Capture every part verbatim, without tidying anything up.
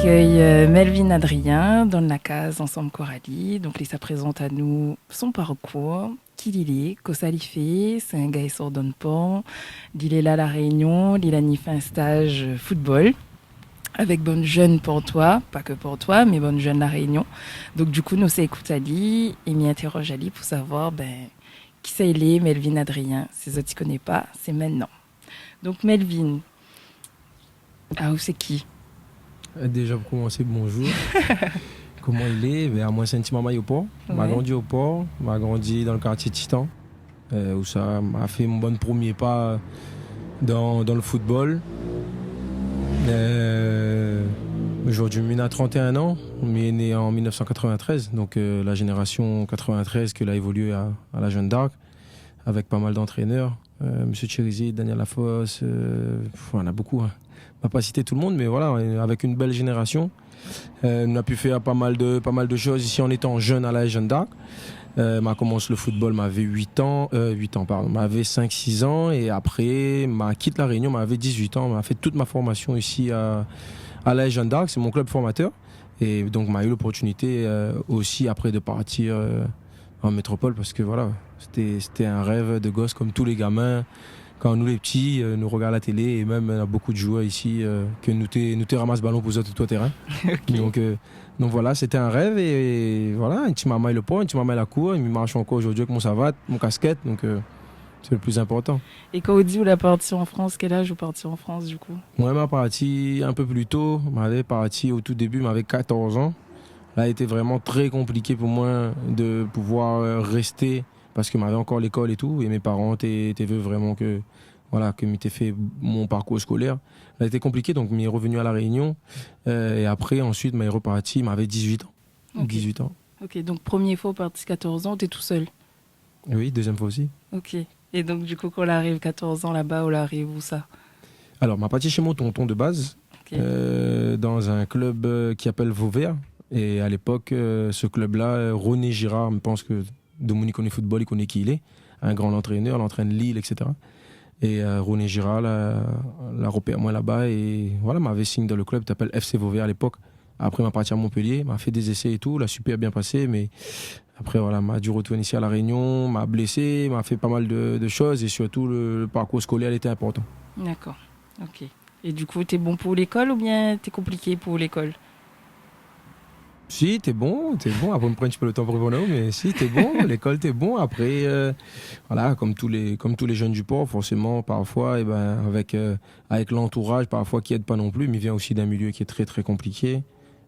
Akèy, euh, Melvin Adrien dan la kaz ansanm Coralie. Donk, li sa prézant anou son parkour, ki li lé, kosa li fé. Sé in gars i sort dan Por. Li lé la La Rényon, li la ni fé in staj, euh, football avèk bann jenn portoi, pa ke portoi, mé bann jenn La Rényon. Donk, du kou, nou sa ékout ali é mi interoj ali pou savoir, bin, kisa i lé, Melvin Adrien. Si zot i koné pa, sé mintnan. Donk, Melvin, aou sé ki ? Euh, déja, pou komansé, bonjour. Koman i lé ? Bin, amoin, sé in ti marmay o Por. Ma grandi o Por, ma grandi dan le kartié Titan, euh, ousa ma fé mon bann promié pa dan, dan le football. Euh, zordi, mi na trant é in an, mi lé né an mil nèf san katrovin-trèz, donk, euh, la zénérasion katrovin-trèz ke la évolié a, a la Jeanne d'Arc, avèk pa mal d'antrénèr. Euh, Monsieur Chérizier, Daniel Lafosse, euh, pff, néna bonpé, hein. Ma pa sité tout le monde, mé voilà, euh, avèk in bèl zénérasion. Euh, nou la pu fé pa mal de, pa mal de shoz isi an étan jenn a la Jeanne d'Arc. Euh, ma komans le football, mavé uit an, euh, uit an, pardon, mavé sink, sis an, é apré, ma kit La Rényon, mavé dizuit an, ma fé tout ma formasion isi a, a la Jeanne d'Arc, sé mon klub formatèr. É donk, ma u loportinité, euh, osi apré de partir, euh, an métropol, parske voilà, sété, sété in rèv de gos, kom tout lé gamin. Kan nou lé pti, euh, nou rogard la télé, é mèm, euh, bonpé de zouèr isi, euh, ke nou té, nou té ramas balon pou zot tout o térin. Ok. Donk, euh, donk voilà, sété in rèv, é voilà, in ti marmay le Por, in ti marmay la kour, mi marsh ankor zordi avèk mon savat, mon kaskèt, donk, euh, sé le pli inportan. É kan ou di ou la parti an Frans, kèl az ou parti an Frans, du kou ? Moin, ma parti in pé pli to. Mavé parti o tou débu, mavé katorz an. La été vréman trè konpliké pou moin de pouvoir, euh, rèsté, parske mavé ankor lékol é tou, é mé paran té, té vé vréman ke, voilà, ke mi té fé mon parkour skolèr. La été konpliké, donk mi lé revenu a La Rényon, euh, é apré, ansuit, ma lé reparti, mavé dizuit an. Ok. Dizuit an. Ok, donk promié foi ou parti katorz an, té tousèl ? Oui, dézièm foi osi. Ok. É donk, du kou, kan ou la ariv katorz an laba, ou la ariv ousa ? Alor, ma parti shé mon tonton de baz, ok, euh, dan in klub, euh, ki apèl Vauvert. É a lépok, euh, se klub-la, euh, René Girard, mi pans ke demoun i koné football, i koné ki li lé. In gran antrénèr, li antrèn Lille, et cetera. É, euh, René Girard la, la ropèr amoin laba é voilà, mavé sign dan le klub té apèl F C Vauvert a lépok. Apré, ma parti a Montpellier, ma fé dé zésé é tou, la super bien pasé, mé apré, voilà, ma du retourn isi a La Rényon, ma blésé, ma fé pa mal de, de shoz, é sirtou le, le parkour skolèr, lété inportan. Dakor, ok. É du kou, té bon pou lékol oubien té konpliké pou lékol ? Si, té bon, té bon. Apré, mi pran in ti pé le tan pou réponn aou, mé si, té bon, lékol té bon. Apré, euh, voilà, kom tout lé, kom tout lé jenn du Por, forséman, parfoi, é bin, avèk, euh, avèk lantouraz, parfoi, ki èd pa non pli, mi vien osi d'in milié ki lé trè, trè konpliké.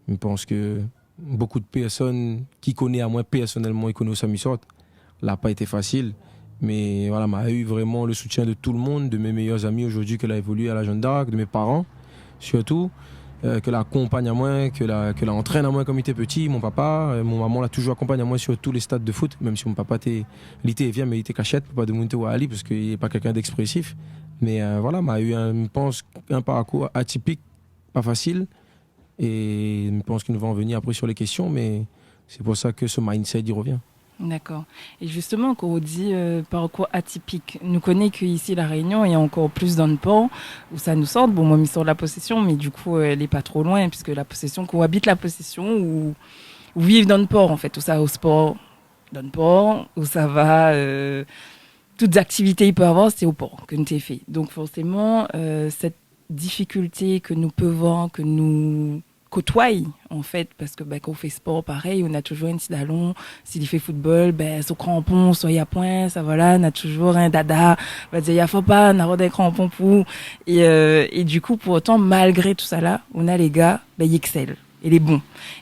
Mi pans ke bonpé de pèrsone ki koné amoin pèrsonèlman, i koné ousa mi sort. La pa été fasil, mé voilà, ma u vréman le soutien de tout le monde, de mes meilleurs amis aujourd'hui ke la évolié a la Jeanne d'Arc, de mes parents, sirtou, euh, ke la akonpagn amoin, ke la, ke la antrèn amoin kom mi té pti, mon papa, euh, mon momon la toujour akonpagn amoin sur tout lé stad de foot, mèm si mon papa té, li té vien, mé li té kashèt, pou pa demoun té oir ali, parske li lé pa kèlkin d'èksprésif. Mé, euh, voilà, ma u in, mi pans, in parkour atipik, pa fasil. É mi pans ke nou va an vnir apré sur lé késtion, mé sé pou sa ke se mindset i revien. Dakor. É justeman, kan ou di, euh, parkour atipik, nou koné ke isi La Rényon, é ankor plis dan le Por, ousa nou sort, bon, moin, mi sort La Possession, mé du kou, euh, lé pa tro loin, puiske La Possession, kan ou abit La Possession, ou, ou viv dan le Por, an fèt, ousa o spor dan le Por, ousa va, euh, tout aktivité i pé avoir, sé o Por ke nou té fé. Donk forséman, euh, sèt difikilté ke nou pé voir, ke nou kotoiy, an fèt, parske, bin, kan ou fé spor, parèy, ou na toujour in ti dalon, si li fé football, bin, son kranpon, soi na poin, sa, voilà, na toujour in dada, va dir, ya, fo pa, na rod in kranpon pou ou. É, euh, é du kou, pourtan, malgré tousala, ou na lé gars, bin, i èksèl, é lé bon.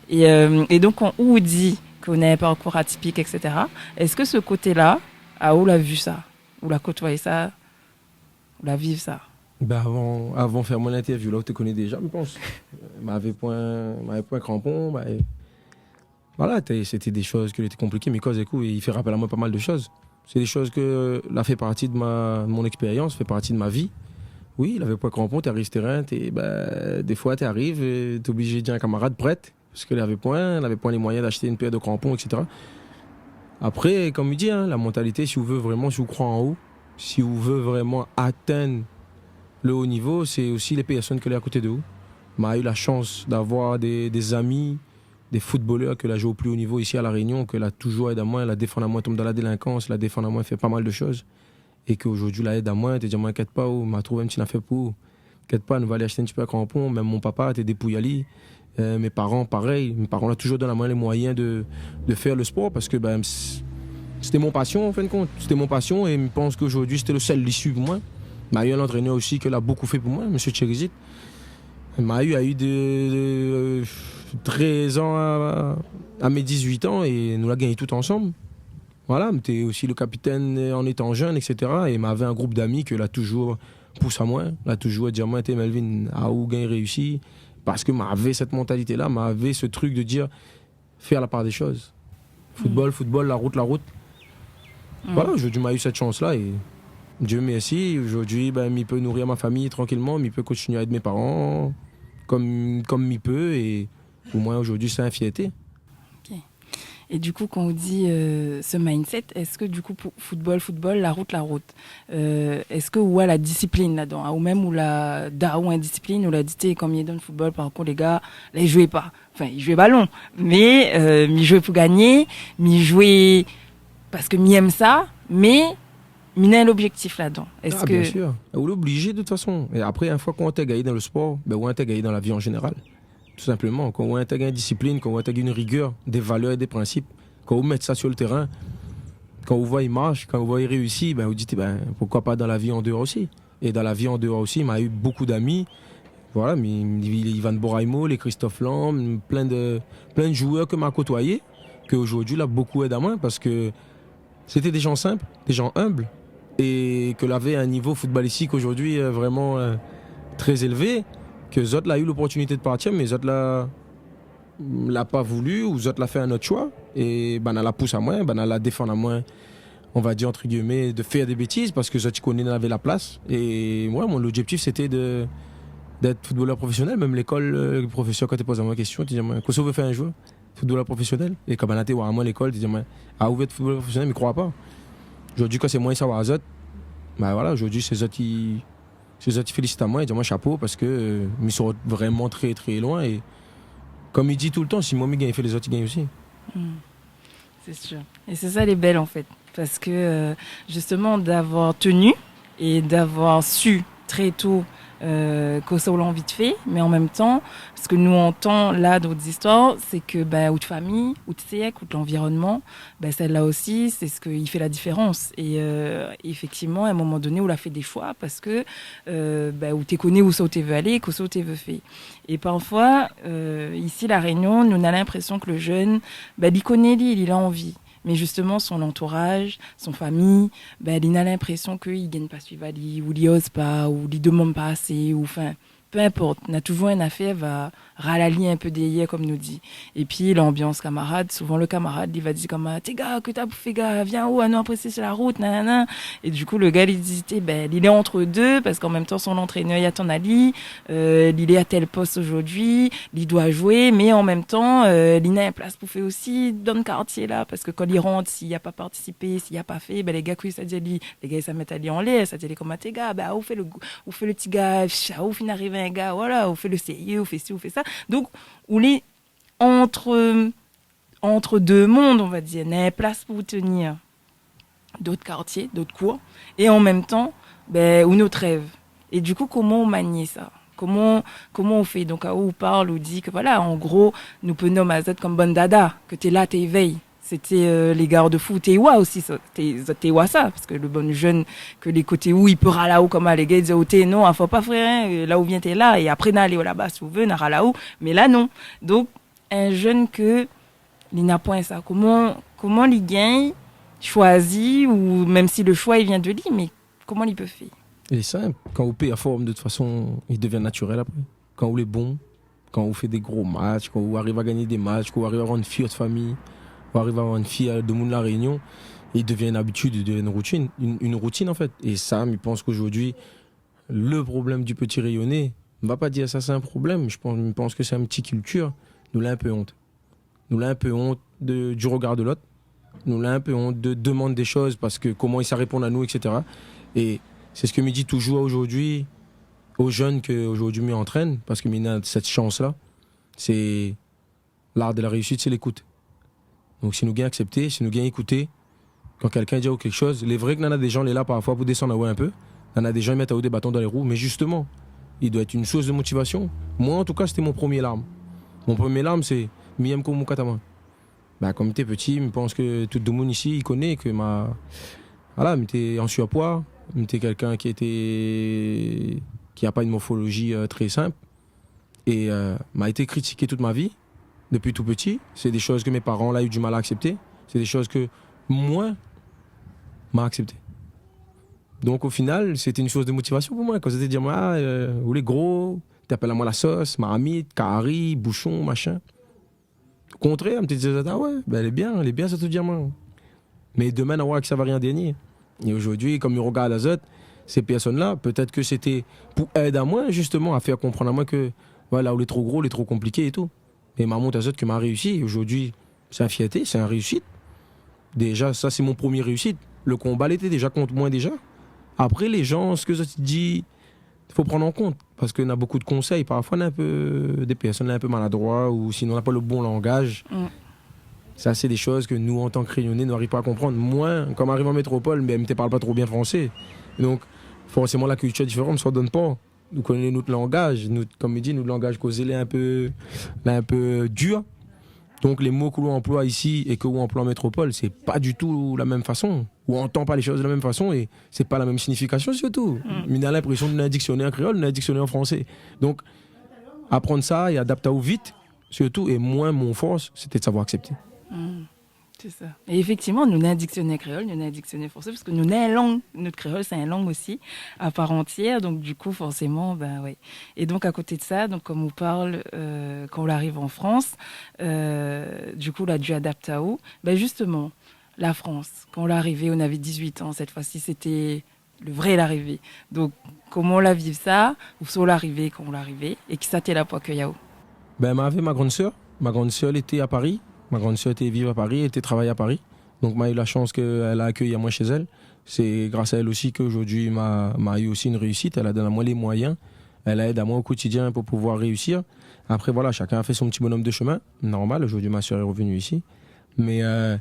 É, euh, é donk, kan ou di ke ou na in parkour atipik, et cetera, èske se koté-la, a, ou la vi sa, ou la kotoiy sa, ou la viv sa ? Bin, avan, avan fé mon interview la, ou té koné déja, mi pans. Mavé poin, mavé poin kranpon, mavé, voilà, té, sété dé shoz ke lété konpliké, mé koz èk ou, i fé rapèl amoin pa mal de shoz. Sé dé shoz ke la fé parti de ma, mon èkspérians, fé parti de ma vi. Oui, lavé poin kranpon, té ariv su térin, té, bin, défoi, té ariv, euh, té oblizé dir in kamarad, prèt. Parske lavé poin, lavé poin lé moiyin d'ashté in pèr de kranpon, et cetera. Apré, kom mi di, in, la mantalité, si ou vé vréman, si ou kroi an ou, si ou vé vréman atinn le o nivo, sé osi lé pèrsone ke lé a koté de ou. Ma u la shans d'avoir dé, dé zami, dé footballeur ke la zoué o pli o nivo isi a La Rényon, ke la touzour èd amoin, la défann amoin tonm dan la délinkans, la défann amoin fé pa mal de shoz. É ke zordi la èd amoin, té di amoin, inkièt pa, ou, ma trouv in ti nafèr pou ou. Inkièt pa, nou va alé ashté in ti pé a kranpon. Mèm mon papa té dépouy ali. Euh, mé paran, parèy. Mé paran la touzour donn amoin lé moiyin de, de fèr le spor parske, bin, s-, sété mon pasion, an fin de kont. Sété mon pasion é mi pans ke zordi sété le sèl lisiv pou moin. Ma u in lantrénèr osi ke la bokou fé pou moin, mésié Thierry Zitt. Ma u, a u de, de, euh, trèz an a, a mé dizuit an é nou la gingn tout ansanm. Voilà, mi té osi le kapitèn, euh, an étan jenn, et cetera. É mavé in group d'ami ke la touzour pous amoin, la touzour di amoin, té Melvin, aou gingn réisi, parske mavé sèt mantalité-la, mavé se trik de dir, fèr la par dé shoz. Football, football, la rout, la rout. Voilà, zordi ma u sèt shans-la é Dieu merci, zordi, bin, mi pé nouri ma fami trankilman, mi pé kontinié a èd mé paran kom, kom mi pé é pou moin, zordi, sé in fièrté. Ok. É du kou, kan ou di, euh, se mindset, èske du kou, pou football, football, la rout, la rout, euh, èske ou la disiplin ladan, hein, ou mèm ou la, da ou in disiplin, ou la di, té, kom mi lé dan football, par kont, lé gars, la, i zoué pa. Anfin, i zoué balon, mé, euh, mi zoué pou gagné, mi zoué parske mi èm sa, mé mi néna in lobzèktif ladan. Ah, bien sûr. Ou lé oblizé, de tout fason. É apré, in foi ke ou la gingn dan le spor, bin, ou la gingn dan la vi an zénéral. Tou sinpleman, kan ou intèg in disiplin, kan ou intèg in rigèr, dé valèr é dé prinsip, kan ou mèt sa sir le térin, kan ou voi i marsh, kan ou voi i réisi, bin, ou di, bin, poukoi pa dan la vi an déor osi ? É dan la vi an déor osi, ma u bokou d'ami, voilà, mé, mé, Ivan Boraimo, lé Christophe Lamb, plin de, plin de zouèr ke ma kotoiyé, ke zordi la bokou èd amoin, parske sété dé jan sinp, dé jan inb, é ke lavé in nivo footballistik zordi, euh, vréman, euh, trè élvé, ke zot la u loportinité de partir, mé zot la, la pa voulu, ou zot la fé in not shoi, é banna la pous amoin, banna la défann amoin, on va dir, entre guillemets, de fèr dé bétiz, parske zot i koné navé la plas. É moin, mon lobzèktif, sété de, d'èt footballeur profésionèl. Mèm lékol, euh, le profésèr, kan té poz amoin la késtion, té di amoin, kosa ou vé fèr in zour ? Footballeur profésionèl. É kom banna té oir amoin lékol, té di amoin, ah, ou vé èt footballeur profésionèl, mi kroi pa. Zordi, kan sé moin i sava azot, bin voilà, zordi, sé zot i, sé zot i félisit amoin, i di amoin shapo, parske, euh, mi sort vréman trè, trè loin. É kom mi di toultan, si moin mi gingn, fé lézot i gingn osi. Hmm. C'est sûr. Et c'est ça les belles, en fait. Parce que, euh, justement, d'avoir tenu et d'avoir su très tôt, euh, kosa ou la anvi de fé, mais en même temps, ce que nous entend là dans votre histoire, c'est que, ben, out fami, out sèrk, out l'environnement, ben, celle-là aussi, c'est ce qui fait la différence. Et, euh, effectivement, à un moment donné, ou la fé des choix parce que, euh, ben, ou té koné ousa ou té vé alé, kosa ou té vé fé. Et parfois, euh, ici, La Réunion, nou na l'inpression que le jeune, ben, li koné li, li la anvi. Mais justement, son entourage, son fami, ben, li na l'inpression ke li gingn pa suiv ali, ou li oz pa, ou li demann pa asé, ou, enfin, peu importe. Na touzour in afèr va ral ali in pé dèrièr, kom nou di. Et puis, l'ambiance camarade, souvent le camarade, li va di kom, ah, té gars, kosa ou la pou fé, gars, vien, oh, anon, apré sé la rout, nanana. Et du coup, le gars, li di, té, ben, li lé entre deux, parce qu'en même temps, son entraîneur, li atann ali, euh, li lé à tel poste aujourd'hui, li doi zoué, mais en même temps, euh, li na in plas pou fé osi dan le kartié la, parce que kan li rant, si li la pa partisipé, si li la pa fé, ben, lé gars, kosa i sa di ali, lé gars, i sa mèt ali anlèr, sa di ali kom, ah, té gars, ben, ou fé le, ou fé le ti gars, ah, ou fine ariv in gars, voilà, ou fé le sérieux, ou fé si, ou fé sa. Donc, ou lé entre, entre deux mondes, on va dire. Na in plas pou ou tenir d'ot kartié, d'ot kour, é an mèm tan, ben, ou not rèv. É du kou, koman ou mani sa ? Koman, koman ou fé ? Donk, a ou parl, ou di ke, voilà, an gro, nou pé nom azot kom bann dada, ke té la, té vèy. Sété, euh, les garde-fous, té i oi osi sa, té, té i oi sa, parske le bann jenn ke lé koté ou, i pé ral aou, kom lé gars i di, oh, té, non, ah, fo pa, frèr, hein, la ou vien, té la, é apré, na alé laba, si ou vé, na ral aou, mé la, non. Donk, in jenn ke li na poin sa, koman, koman li gingn shoizi, ou mèm si le choix i vien de li, mé koman li pé fé ? Lé sinp, kan ou pèrform, de tout fason, li devien natirèl apré. Kan ou lé bon, kan ou fé dé gro match, kan ou ariv a gagné dé match, kan ou ariv a rann fièr out fami, ou ariv a rann fièr demoun La Réunion, li devien in abitid, li devien in routine, in, in routine, an fèt. É sa, mi pans ke zordi, le problèm du pti rényoné, mi va pa dir sa sé in problèm, mi pans, mi pans ke sé in pti kiltir, nou la in pé ont. Nou la in pé ont de, du regard de l'autre. Nou la in pé ont de demann dé shoz parske koman i sa réponn anou, et cetera. É sé sak mi di touzour zordi, o jenn ke zordi mi antrène, parske mi néna sèt shans-la, sé l'art de la réussite, sé lékout. Donk, si nou gingn aksèpté, si nou gingn ékouté, kan kèlkin i di aou kékshoz, lé vré ke nana dé jan lé la parfoi pou désann aou in pé, nana dé jan i mèt aou dé baton dan lé rou, mé zistoman, i doi èt in sours de motivasion. Moin, an tou ka, sété mon promié larm. Mon promié larm, sé, mi yèm kour mon kat amoin. Ba, kan mi té pti, mi pans ke tout domoun isi i koné ke ma, voilà, mi té an surpoi, mi té kèlkin ki té, ki na pa in morfolozi, euh, trè sinp. É, euh, ma été kritiké tout ma vi, dopi tou pti. Sé dé shoz ke mon paran la u di mal a aksèpté. Sé dé shoz ke moin, ma aksèpté. Donk, o final, sété in sours de motivasion pou moin. Kan zot té di amoin, ah, euh, ou lé gro, té apèl amoin la sos, marmit, kari, boushon, mashin. O kontrèr, mi té di azot, ah oué, bin, lé bien, lé bien, sa tout diaman. Mé domin, na oir ke sa va rien dèrnié. É zordi, kan mi rogard azot, sé pèrsone-la, pétèt ke sété pou èd amoin, zistoman, a fèr konprann amoin ke, voilà, ou lé tro gro, ou lé tro konpliké é tou. Mé ma mont azot ke ma réisi. Zordi, sé in fièrté, sé in réisit. Déza, sa, sé mon promié réisit. Lo konba, lété déza kont moin déza. Apré, lé jan, sak zot i di, fo prann an kont, parske na bonpé de konsèy. Parfoi, na in pé, dé pèrsone in pé maladroi, ou sinon, na pa lo bon langaz. Mm. Sa, sé dé shoz ke nou, an tan ke Rényoné, nou ariv pa a konprann. Moin, kan ma ariv an métropol, bin, mi té parl pa tro bien fransé. Donk, forséman, la kiltir lé diféran, sa i done pa. Nou koné nout langaz, nout, kom i di, nout langaz kozé lé in pé, lé in pé dir. Donk, lé mo ke ou anploi isi é ke ou anploi an métropol, sé pa ditou la mèm fason. Ou antann pa lé shoz de la mèm fason é sé pa la mèm signifikasion, sirtou. Mm. Mi na linprésion nou na in diksionèr an kréol, nou na in diksionèr an fransé. Donk, aprann sa é adapt aou vit, sirtou. É moin, mon fors, sété de savoir aksèpté. Mm. Sé sa. É éfèktivman, nou na in diksionèr kréol, nou na in diksionèr fransé, parske nou na in lang, nout kréol, sé in lang osi, a par antièr. Donk, du kou, forséman, bin, oué. É donk, a koté de sa, donk, kom ou parl, euh, kan ou la ariv an Frans, euh, du kou, ou la di adapt aou. Bin, zistoman, la Frans, kan ou la arivé, ou navé dizuit an, sèt foi-si, sété lo vré larivé. Donk, koman ou la viv sa, ousa ou la arivé, kan ou la arivé, é kisa té la pou akèy aou ? Bin, ma avé ma grann sèr. Ma grann sèr, lété a Pari. Ma grann sèr té viv a Pari, èl té travay a Pari. Donk, ma u la shans ke èl la akèy amoin shé èl. Sé gras a èl osi ke zordi ma, ma u osi in réisit. Èl la done amoin lé moiyin. Èl la èd amoin o kotidien pou pouvoir réisir. Apré, voilà, shakinn la fé son ti bonom de shemin. Normal, zordi ma sèr lé revni isi. Mé, euh,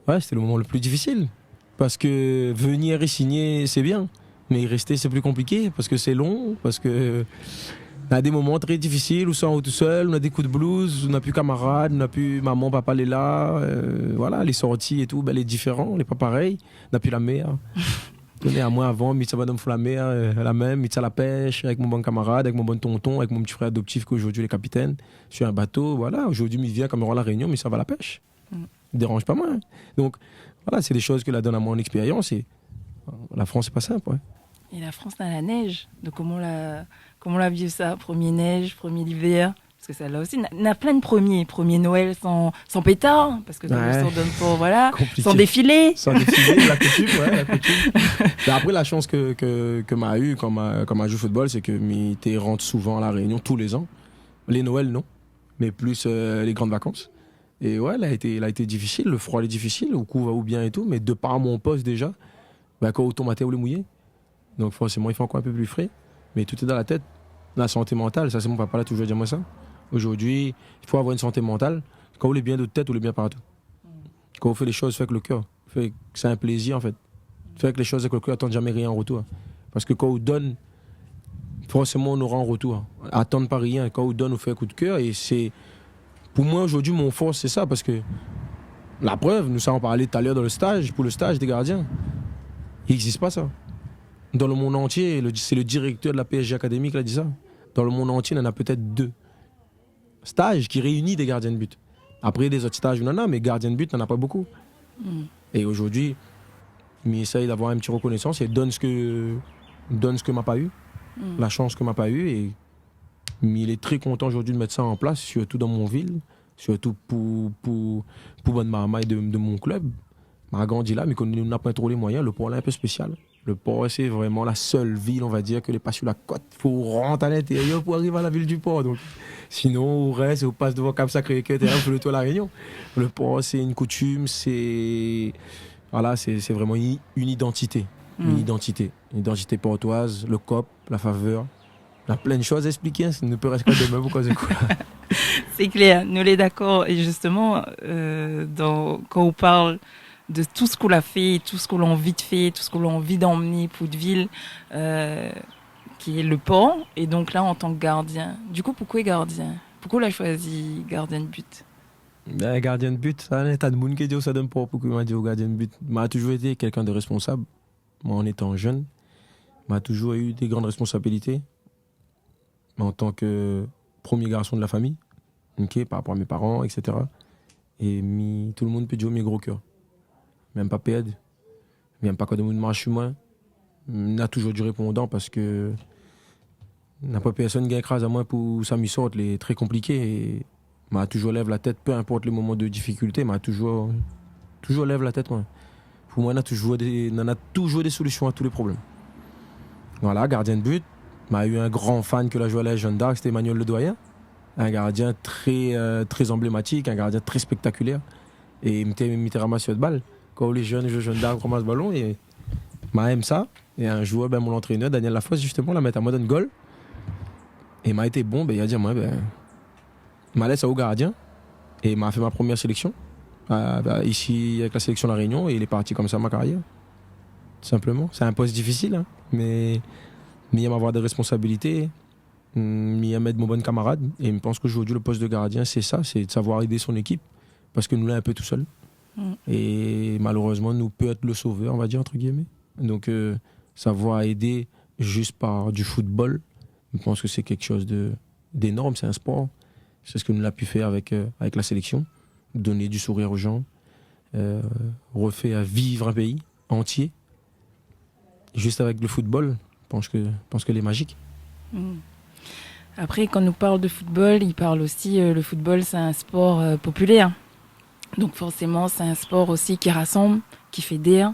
oué, sété lo moman lo pli difisil. Parske vnir é signé, sé bien. Mé rèsté, sé pli konpliké, parske sé lon, parske na dé moman trè difisil, ou san aou tousèl, ou na dé kou de blues, ou na pi kamarad, ou na pi momon, papa lé la, euh, voilà, lé sorti é tou, bin, lé diféran, lé pa parèy, na pi la mèr. Tourné amoin avan, mi té sava dan fon la mèr, euh, la mèr, mi té sava la pèsh avèk mon bann kamarad, avèk mon bann tonton, avèk mon ti frèr adoptif ke zordi lé kapitèn sir in bato, voilà. Zordi, mi vien, kan mi rant La Rényon, mi sava la pèsh. Mm. I déranz pa moin. Donk, voilà, sé dé shoz ke la done amoin an ékspérians é, euh, la Frans, sé pa sinp, oué. É la Frans, na la nèj. Donk, koman ou la, koman ou la viv sa ? Promié nèj, promié livèr ? Parske sa la osi, na, na plin de promié. Promié Noèl san, san pétar, parske dan lo stan i done pa, voilà, konpliké. San défilé. San défilé, la koutim, oué, la koutim. Mé apré, la shans ke, ke, ke ma u, kan ma, kan ma zoué football, sé ke mi té rant souvan La Rényon tou lé zan. Lé Noèl, non. Mé plis, euh, lé grann vakans. É oué, la été, la été difisil, lo froi lé difisil, ou kouv aou bien é tou, mé de par mon pos déza, bin, kan ou tonm atèr, ou lé mouyé. Donk, forséman, i fé ankor in pé pli fré, mé tout lé dan la tèt. La santé mantal, sa, sé mon papa la touzour di amoin sa. Zordi, i fo avoir in santé mantal. Kan ou lé bien dan out tèt, ou lé bien partou. Kan ou fé lé shoz, fé avèk lo kèr. Fé ke sé in plézir, an fèt. Fé avèk lé shoz avèk lo kèr, atann zamé rien an retour. Parske kan ou done, forséman, ou nora an retour. Atann pa rien. Kan ou done, ou fé avèk out kèr. É sé, pou moin, zordi, mon fors, sé sa. Parske la prèv, nou sa an parl talèr dan lo staz, pou lo staz dé gardien. I égzis pa, sa. Dan lo monn antié, lo, sé lo dirèktèr de la P S G Academy ki la di sa. Dan lo monn antié, nana pétèt dé staz ki réini dé gardien de but. Apré, dé zot staz, ou nana, mé gardien de but, nana pa bonpé. Mm. É zordi, mi éséy d'avoir in ti rekonésans é done sak, done sak ma pa u, mm, la shans ke ma pa u, é mi lé trè kontan zordi de mèt sa an plas, sirtou dan mon vil, sirtou pou, pou, pou bann marmay de, de mon klub. Ma grandi la, mi koné, nou na pa tro lé moiyin, lo Por la in pé spésial. Lo Por, sé vréman la sèl vil, on va dir, ke lé pa sir la kot. Fo rant a l'intérieur pou ariv a la vil du Por. Donk, sinon, ou rès, ou pas dovan Cap Sacré-Cœur, ou fé lo tour La Rényon. Lo Por, sé in koutim, sé, voilà, sé, sé vréman i-, in idantité. Mm. In idantité. In idantité portoiz, lo kop, la favèr. Na plin de shoz a èkspliké, in, nou pé rès ankor domin pou koz de koulèr. Sé klèr, nou lé dakor. É zistoman, euh, dan, kan ou parl de tout sak ou la fé, tout sak ou la anvi de fé, tout sak ou la anvi d'amné pou out vil, euh, ki lé le por, é donk la, an tan ke gardien. Du kou, poukosa gardien ? Poukosa ou la shoizi gardien de but ? Bin, gardien de but, sa, na in ta de moun ki di aou sa, donn pou, poukosa ma di aou gardien de but. Ma toujour été kèlkin de rèsponsab. Moin, an étan jenn, ma toujour u de gran rèsponsabilité. Mé an tan ke promié garson de la fami, OK, par rapor a mé paran, et cetera. É mi, tout le moun pé dir mi gro kèr. Mi èm pa pèrd, mi èm pa kan demoun i marsh su moin. Na toujour di répondan parske na pa pèrsone i gingn kraz amoin pou sa mi sort, lé trè konpliké. É ma toujour lèv la tèt, pé inport le moman de difikilté, ma toujour, toujour lèv la tèt, moin. Pou moin, na toujour dé, na, na toujour dé solision a tout le problèm. Voilà, gardien de but, ma u in gran fan ke la joué a la Jeanne d'Arc, sété Emmanuel Le Doyen. In gardien trè, euh, trè anblématik, in gardien trè spèktakilèr. É mi té, mi té ramas out bal. Kan ou lé jenn, ou joué Jeanne d'Arc, ou ramas balon, é ma èm sa. É in jour, bin, mon antrénèr, Daniel Lafosse, zistoman, la mèt amoin dann gol. É ma été bon, bin, li la di amoin, bin, ma lès aou gardien. É ma fé mon promié séléksion, euh, bin, isi, avèk la séléksion La Rényon, é lé parti konmsa mon karièr. Tou sinpleman. Sé in pos difisil, in, mé, mé mi èm avoir dé rèsponsabilité. Mm, mi èm èd mon bann kamarad, é mi pans ke zordi le pos de gardien, sé sa, sé de savoir édé son ékip, parske nou lé in pé tousèl. Mm. É malérèzman, nou pé èt le sovèr, on va dir, entre guillemets. Donk, euh, savoir édé zis par du football, mi pans ke sé kékshoz de, d'énorm, sé in spor. Sé sak nou la pu fèr avèk, euh, avèk la séléksion, donn du sourir aux gens, euh, refèr viv in péi antié. Zis avèk le football, mi pans ke, mi pans ke lé mazik. Mm. Apré, kan nou parl de football, i parl osi, euh, le football, sé in spor, euh, popilèr. Donk forséman, sé in spor osi ki rasanm, ki fédèr.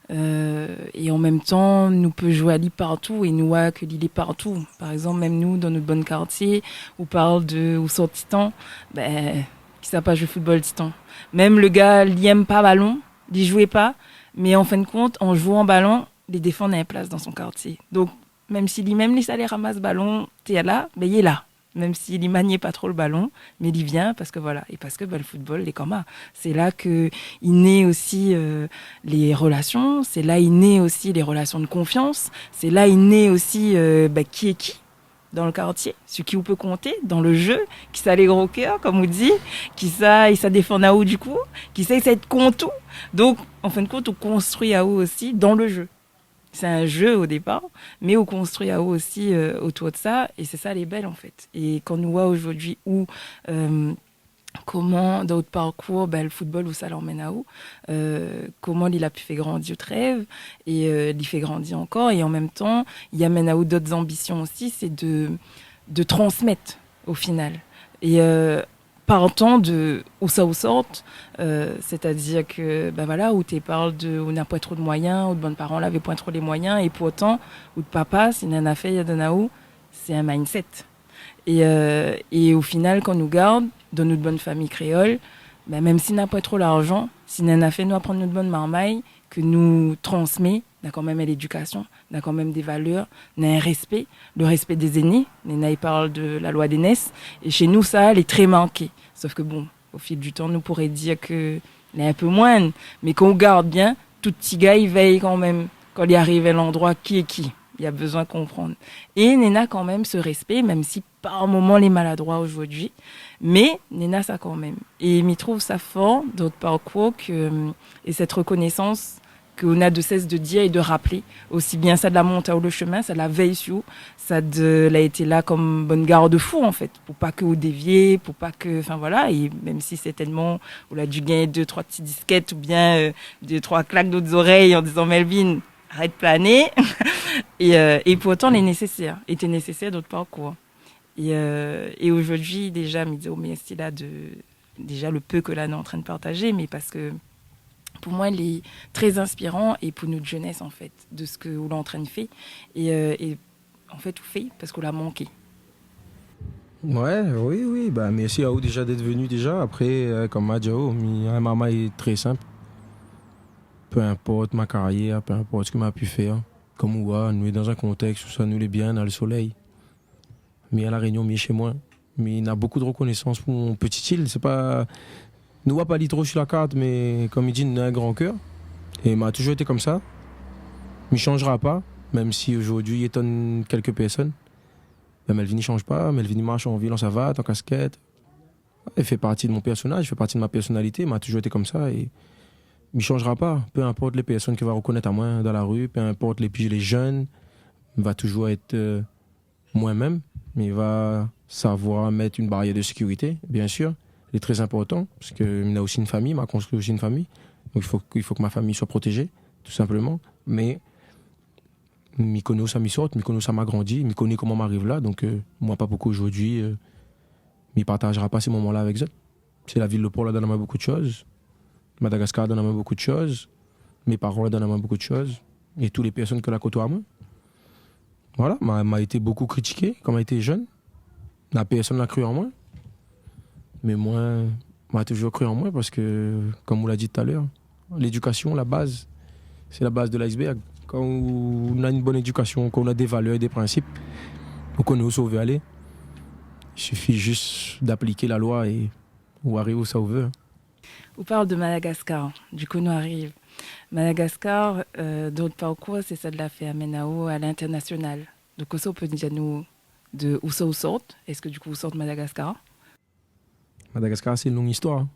Euh, é an mèm tan, nou pé joué ali partou é nou oi ke li lé partou. Par égzanp, mèm nou, dan nout bann kartié, ou parl de, ou sort Titan, bin, kisa la pa joué football, Titan ? Mèm le gars, li èm pa balon, li joué pa, mé an fin de kont, an jouan balon, li défann in plas dan son kartié. Donk, mèm si li mèm, li sa alé ramas balon, té la, bin, li lé la. Mèm si li manié pa tro le balon, mé li vien parske, voilà, é parske, bin, le football, lé konmsa. Sé la ke i né osi, euh, lé relasion, sé la i né osi lé relasion de konfians, sé la i né osi, euh, bin, ki lé ki dan le kartié, su ki ou pé konté dan le jeu, kisa lé gro kèr, konm ou di, kisa i sa défann aou du kou, kisa i sa èt kont ou. Donk, an fin de kont, ou konstrui aou osi dan le jeu. Sé in jeu o dépar, mé ou konstrui aou osi, euh, otour de sa, é sé sa lé bèl, an fèt. É kan nou oi zordi ou, euh, koman, dan out parkour, bin, le football, ousa la amenn aou, euh, koman li la pu fé grandi out rèv, é, euh, li fé grandi ankor, é an mèm tan, li amenn aou dot zanbision osi, sé de, de transmèt, o final. É, euh, partan de ousa ou sort, euh, sétadir ke, bin voilà, ou té parl de, ou na poin tro de moiyin, out bann paran lavé poin tro lé moiyin, é pourtan, out papa, si néna in nafèr li la donn aou, sé in mindset. É, euh, é o final, kan nou gard, dan nout bann fami kréol, bin, mèm si na poin tro larzan, si néna in nafèr nou aprann nout bann marmay, ke nou transmé, na kan mèm lédikasion, na kan mèm dé valèr, na in rèspé, le rèspé dé zéné, néna i parl de la loi d'Aînesse, é shé nou, sa, lé trè marké. Sof ke bon, o fil du tan, nou pouré dir ke lé in pé moin, mé kan ou gard bien, tout ti gars i vèy kan mèm. Kan li ariv in landroi, ki lé ki, li la bezoin konprann. É néna kan mèm se rèspé, mèm si par moman lé maladroi zordi, mé néna sa kan mèm. É mi trouv sa for dan out parkour ke, euh, é sèt rekonésans ke ou na de sès de dir é de raplé, osi bien sa de la mont aou le shemin, sa de la vèy su ou, sa de la été la konm bann gard-fou, an fèt, pou pa ke ou dévié, pou pa ke, anfin, voilà, é mèm si sèrtènman ou la du gingn dé, troi ti diskèt oubien, euh, dé, troi klak dan out zorèy an dizan : « Melvin, arèt plané. » É, euh, é pourtan, lé nésésèr, lété nésésèr dan out parkour. É, euh, é zordi, déza, mi di aou mèrsi la de, déza, le pé ke la nou lé antrin de partajé, mé parske pou moin, lé trè inspiran é pou nout jenès, an fèt, de sak ou lé antrin de fé. É, euh, é an fèt, ou fé parske ou la manké. Ouais, oui, oui, ba, mèrsi aou déza d'èt venu déza. Apré, euh, konm ma di aou, mi, in marmay trè sinp. Pé inport ma karièr, pé inport sak ma pu fèr, konm ou oi, nou lé dan in kontèks ousa nou lé bien, na le solèy. Mi La Rényon, mi shé moin. Mi na bonpé de rekonésans pou mon ti il. Sé pa, nou voi pa li tro si la kart, mé konm i di, li na in gran kèr. É ma touzour été konmsa. Mi shanjra pa, mèm si zordi i étonn kèlk pèrsone. Bin, Melvin i shanj pa. Melvin i marsh an vil an savat, an kaskèt. I fé parti de mon pèrsonaz, i fé parti de ma pèrsonalité. Ma touzour été konmsa é mi shanjra pa. Pé inport lé pèrsone ki va rekonèt amoin dan la ri, pé inport lé pi, lé jenn, va touzour èt, euh, moin-mèm, mé va savoir mèt in barièr de sékirité, biensir. Lé trè inportan, parske mi na osi in fami, ma konstrui osi in fami. Donk, i fo, i fo ke ma fami soi protézé, tou sinpleman. Mé mi koné ousa mi sort, mi koné ousa ma grandi, mi koné koman ma ariv la. Donk, euh, moin, pa pou kou zordi, euh, mi partazra pa sé moman-la avèk zot. Sé la vil Le Port la donn amoin bonpé de shoz. Madagaskar la donn amoin bonpé de shoz. Mé paran la donn amoin bonpé de shoz. É tout lé pèrsone ke la kotoi amoin. Voilà, ma, ma été bonpé kritiké kan ma été jenn. Na pèrsone la kri an moin. Mé moin, ma touzour kri an moin parske, konm ou la di talèr, lédikasion, la baz, sé la baz de l'iceberg. Kan ou na in bone édikasion, kan ou na dé valèr é dé prinsip, ou koné ousa ou vé alé. I sifi zis d'aplik la loi é ou ariv ousa ou vé. Ou parl de Madagaskar, du kou nou ariv. Madagaskar, euh, dan out parkour, sé sa la fé amenn aou a l'intèrnasional. Donk, kosa ou pé di anou de ousa ou sort ? Èske, du kou, ou sort Madagaskar ? Madagaskar, sé in long istoir.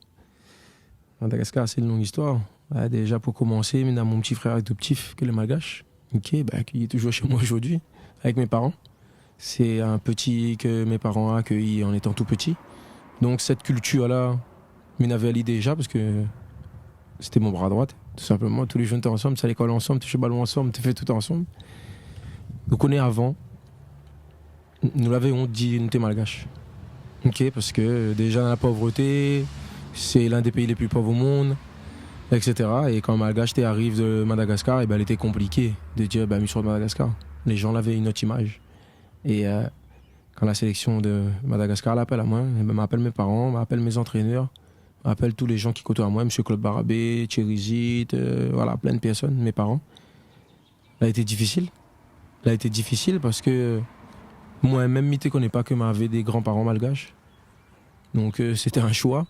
Madagaskar, sé in long istoir. Ouais, déza, pou komansé, mi na mon ti frèr adoptif, ke lé malgash, OK, bin, ki lé touzour shé moin zordi, avèk mé paran. Sé in pti ke mé paran la akéyi an étan tou pti. Donk, sèt kiltir-la, mi navé ali déza, parske sété mon bra droit, tou sinpleman. Tou lé zour nou té ansanm, té sa lékol ansanm, té zoué balon ansanm, té fé tout ansanm. Donk, nou koné avan, nou lavé ont di nou té malgash. OK, parske déza, dan la povrété, sé l'un dé péi lé pli pov o mond, et cetera. É kan malgash té ariv de Madagaskar, é bin, lété konpliké de dir, bin, mi sort Madagaskar. Lé zan lavé in ot imaz. É, euh, kan la séléksion de Madagaskar la apèl amoin, é bin, ma apèl mé paran, ma apèl mé zantrénèr, ma apèl tout lé zan ki kotoi amoin, Mésyé Claude Barabé, Thierry Zitt, euh, voilà, plin de pèrsone, mé paran. La été difisil. La été difisil parske moin-mèm, mi té koné pa ke mavé dé gran paran malgash. Donk, euh, sété in shoi.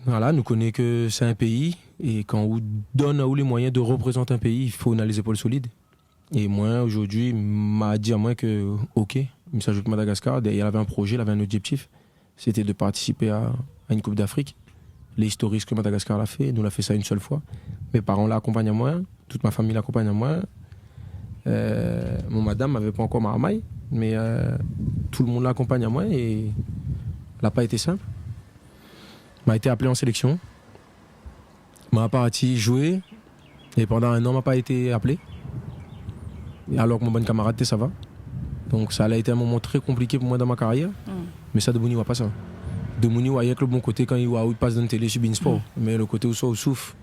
Voilà, nou koné ke sé in péi, é kan ou donn aou lé moiyin de reprézant in péi, i fo ou na lé zépol solid. É moin, zordi, ma di amoin ke, OK, mi sa zoué pou Madagaskar. Dèrièr, lavé in prozé, lavé in objèktif. Sété de partisipé a, a in Koup d'Afrik. Lé istorik ke Madagaskar la fé, nou la fé sa in sèl foi. Mé paran la akonpagn amoin, tout ma fami la akonpagn amoin. Euh, mon madam lavé pa ankor marmay, mé, euh, tout le mond la akonpagn amoin é la pa été sinp. Ma été aplé an séléksion. Ma parti zoué, é pandan in an, ma pa été aplé. É alor ke mon bann kamarad té sava. Donk, sa la été in moman trè konpliké pou moin dan ma karièr. Mm. Mé sa, demoun i oi pa sa. Demoun i oi rienk le bon koté kan i oi ou i pas dan télé su Bein Sport. Mm. Mé le koté ousa ou souf,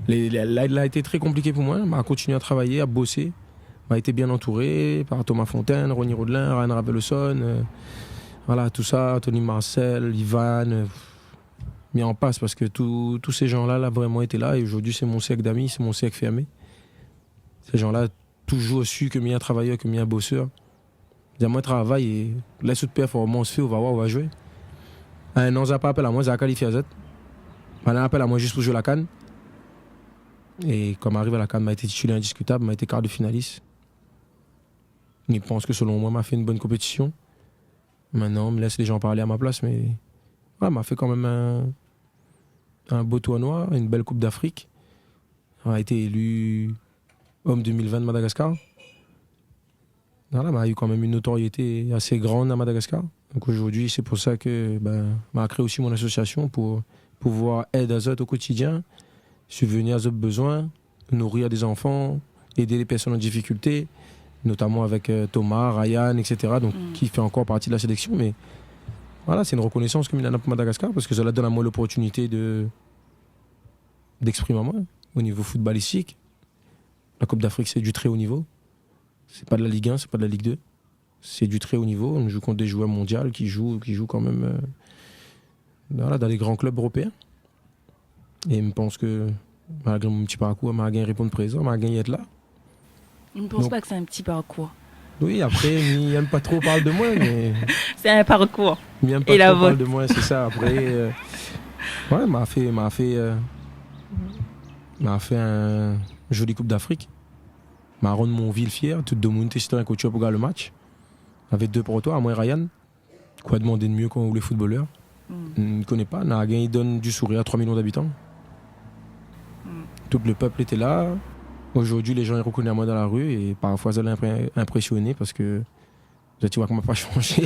lé, lé, la, la été trè konpliké pou moin. Ma kontinié a travay, a bosé. Ma été bien antouré par Thomas Fontaine, Ronny Rodelin, Ryan Raveloson, euh, voilà, tout sa, Tony Marcel, Ivan, euh, mé an pas, parske tout, tout sé zan-la, la vréman été la, é zordi, sé mon sèrk d'ami, sé mon sèrk fèrmé. Sé zan-la, touzour su ke mi in travayèr, ke mi in bosèr. Di amoin, travay é lès out pèrformans fé, ou va oir, ou va zoué. In an, zot la pa apèl amoin, zot la kalifié azot. Banna la apèl amoin zis pou zoué la CAN. É kan ma ariv a la CAN, ma été titilèr indiskitab, ma été kar de finalis. Mi pans ke, selon moin, ma fé in bone konpétision. Mintnan, mi lès lé zan parlé a ma plas, mé, voilà, ma fé kanmèm in, in bo tournoi, in bèl Koup d'Afrik. Ma été éli om deux mille vingt de Madagaskar. Voilà, ma u kanmèm in notoriété asé gran a Madagaskar. Donk zordi, sé pou sa ke, bin, ma kré osi mon asosiasion pou pouvoir èd azot o kotidien, subvenir a zot bezoin, nouri dé zanfan, èd lé pèrsone an difikilté, notaman avèk, euh, Thomas, Ryan, et cetera, donk, mm, ki fé ankor parti de la séléksion. Mé voilà, sé in rekonésans ke mi néna pou Madagaskar, parske sa la donn amoin loportinité de, d'èksprim amoin o nivo footballistik. La Koup d'Afrik, sé du trè o nivo. Sé pa de la Ligue un, sé pa de la Ligue deux. Sé du trè o nivo. Nou zoué kont dé zouèr mondial ki zoué, ki zoué kanmèm, euh, voilà, dan lé gran klub éropéin. É mi pans ke, malgré mon ti parkour, ma gingn réponn prézan, ma gingn èt la. Mi pans pa ke sé in ti parkour. Oui, apré, mi yèm pa tro parl de moin, mé... Sé in parkour. Mi yèm pa tro parl de moin, sé sa. Apré, euh, ouais, ma fé, ma fé, euh, ma fé in zoli Koup d'Afrik. Ma rann mon vil fièr, tout domoun té sté an kotièr pou gard le match. Avèk dé portoir, amoin é Ryan. Koué demandé de myé kan ou lé footballeur ? Hmm. Mi koné pa, na gingn donn du sourire à trois millions d'habitants. Hmm. Tout le pèp lété la. Zordi, lé jan i rokoné amoin dan la ri é parfoi, sa lé inpré-, inprésioné parske zot i voi ke ma pa shanzé.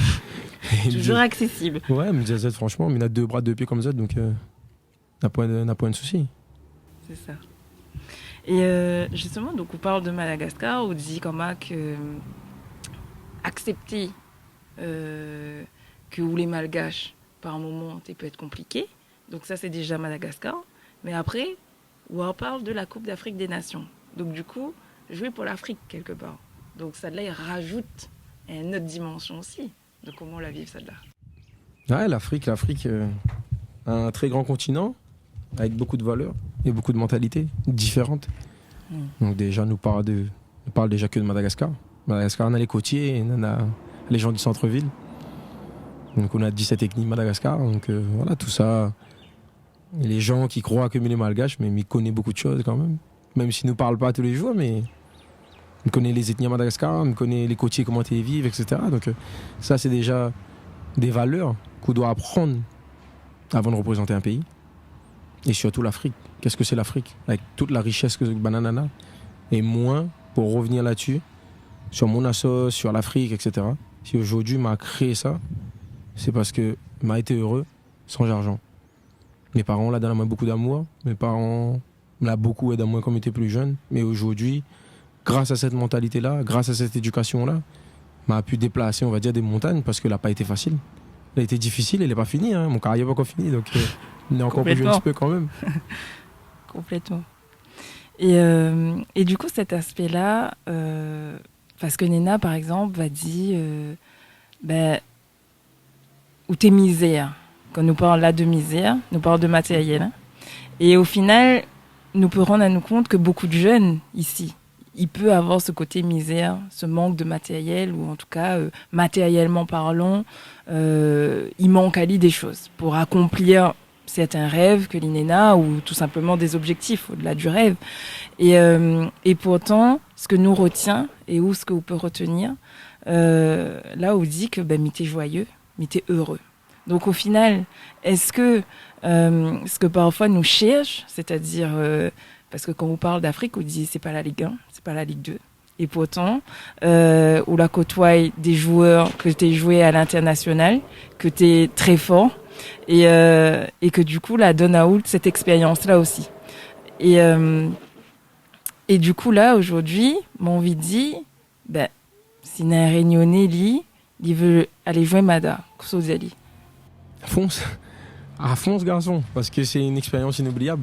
Toujours accessible. Ouais, mi di azot, franshman, mi na dé bra, dé pié konmsa, donk, euh, na poin de, na poin de sousi. Sé sa. É, euh, justeman, donk, ou parl de Madagascar, ou di koman ke, euh, aksèpté, euh, ke ou lé malgash, par moman, té pé èt konpliké. Donk sa, sé déja Madagascar. Mé apré, ou parl de la Coupe d'Afrique des Nations. Donk, du kou, zoué pou l'Afrik, kèlkepar. Donk, sa la, i rajout in not dimansion osi. Donk, koman ou la viv sa la ? Ouais, l'Afrik, l'Afrik, euh, un très grand continent avec beaucoup de valeurs et beaucoup de mentalités différentes. Hmm. Donk déja, nou parl de, nou parl déja ke de Madagascar. Madagascar, na lé kotié, na, na lé jan du centre-ville. Donk, nou na dix-sept ethnies Madagascar. Donk, euh, voilà, tout sa, lé jan ki kroi ke mi lé malgash, mé mi koné bonpé de shoz kan mèm. Mèm si nou parl pa tou lé zour, mé mi koné lé ethnies Madagascar, mi koné lé kotié, koman té i viv, et cetera. Donk, euh, sa, sé déja dé valèr k'ou doi aprann avan de reprézant in péi. É sirtou l'Afrik. Kèske sé l'Afrik ? Avèk tout la richès ke banna néna. É moin, pou revenir la-dsi, sur mon asso, sur l'Afrik, et cetera. Si zordi ma kréé sa, sé parske ma été ere san larzan. Mé paran la donn amoin bonpé d'amour. Mé paran la bonpé èd amoin kan mi té pli jenn. Mé zordi, gras a sèt mantalité-la, gras a sèt édikasion-la, ma pu déplasé, on va dir, dé montagn parske la pa été fasil. La été difisil é la pa fini, hein. Mon karièr la pankor fini, donk, euh, lé ankor pou zoué in ti pé kan mèm. Konplètman. É, euh, é du kou, sèt aspé-la, euh, parske néna, par égzanp, va di, euh, bin, ou té mizèr. Kan nou parl la de mizèr, nou parl de matérièl, hein. É o final, nou pé rann anou kont ke bonpé de jenn isi, i pé avoir se koté mizèr, se mank de matérièl, ou an tou ka, euh, matérièlman parlan, euh, i mank ali dé shoz pou akonplir sèrtin rèv ke li néna, ou tou sinpleman dé zobjèktif o-dela du rèv. É, euh, é pourtan, se ke nou retien, é ou se ke ou pé retenir, euh, la ou di ke, bin, mi té joyeux, mi té ere. Donk, o final, èske, euh, se ke parfoi nou shèrsh, sétadir, euh, parske kan ou parl d'Afrik, ou di, sé pa la Ligue un, sé pa la Ligue deux. É pourtan, euh, ou la kotoiy dé zouèr ke té i zoué a l'intèrnasional, ke té trè for, é, euh, é ke du kou, la donn aou sèt èkspérians-la osi. É, euh, é du kou, la, zordi, ma anvi di, bin, si néna in Rényoné, li, li vé alé zoué Mada, kosa ou di ali ? Fons. Ah, fons, garson, parske sé in èkspérians inoubliab.